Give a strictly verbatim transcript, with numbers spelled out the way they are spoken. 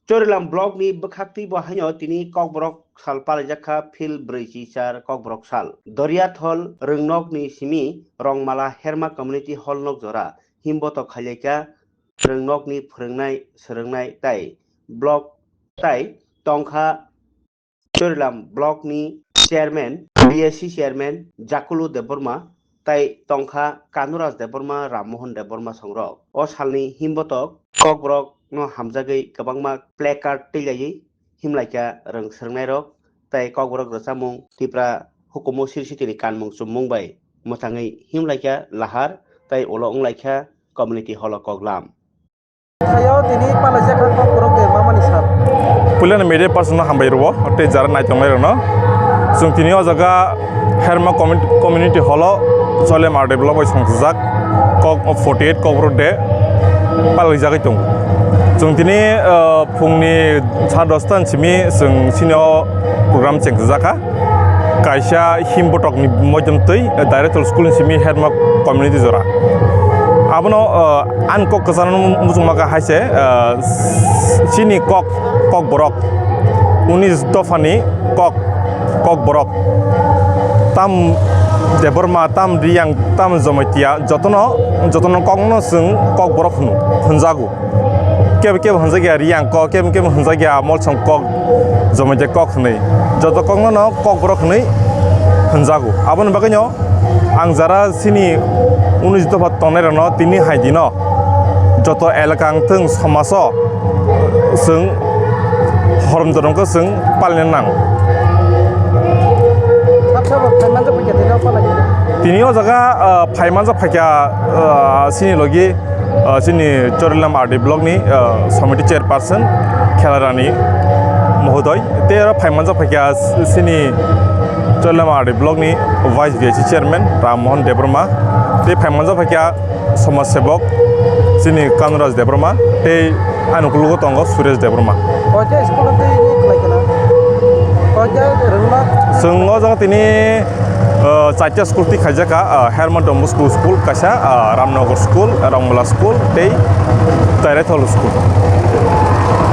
Chorilam block ni bwkhak twi bo haino tini Kokborok sal palaijak kha, phil brwi chi char Kokborok sal. Doriathol Rwngnok ni simi Rongmala Herma Community Hall nok jora himbotok khailaikha Rwngnok ni phwrwngnai swrwngnai tai block tai tongkha Chorilam block ni chairman, B S C chairman Jakulu Debbarma tai tongkha Kanuraj Debbarma, Rammohon Debbarma songrok. O salni himbotok Kokborok no hamjagwi kwbangma placard twilaywi himlaikha rwng swrwngnairok tai Kokborok rwchapmung Tripura hukumu siri sitini kanmung chummung bai mwthangwi himlaikha lahar tai ulo wnglaikha community hall o koklam. Thaio tini palaijak kha Kokborok de mamani sal. Puilano media person no hambai rwo tei jara naitongnai rokno. Chwng tini o jaga Herma Community, Community Hall o Chorilam R D block bai songchajak Kok forty eight Kokborok de palaijagwi tongo. Chwng tini, ah, phungni sa dosta ni simi chwng chini o program chengchajak kha. Kaisa himbotok ni moidom twi, eh, Daireithol school ni simi Herma community jora. Abono, eh, ani kok kwchangno muchungma kha hai se, eh, chini kok, Kokborok, unis dopha ni kok, Kokborok. Tam Debbarma, tam Riyang, tam Jamatia, jotono, jotono kokno chwng Kokborok hwno, hwnjago. Kebo kebo hwnjakya Riyang kok, kebo kebo hwnjakya Molsom kok, Jamatia kok hwnwi. Joto kokno no Kokborok hwnwi hwnjago. Aboni bagwino ang jara chini unis dopha tongnairokno tini hai dino joto elaka wngthwng somajo chwng horom jorongkhe chwng palina nang. Tini o jaga, ah, phaimanjak phaikha, ah, chini logi, ah, chini Chorilam R D block ni, ah, committee chairperson Khelarani Mohodoi. Tei oro phaimanjak phaikha chini Chorilam R D block ni vice V I C chairman Ram Mohan Debbarma. Tei phaimanjak phaikha somaj sebok chini Kanuraj Debbarma tei ani ukologo tongo Suresh Debbarma. Koita school o tei ni khlai kana? Koita rwngma? Chwng o jaga tini, ah, chaita school twi khaijak kha, ah, Herma Don Bosco school kaisa, ah, Ramnagar school, Rongmala school tei Tairaithol school.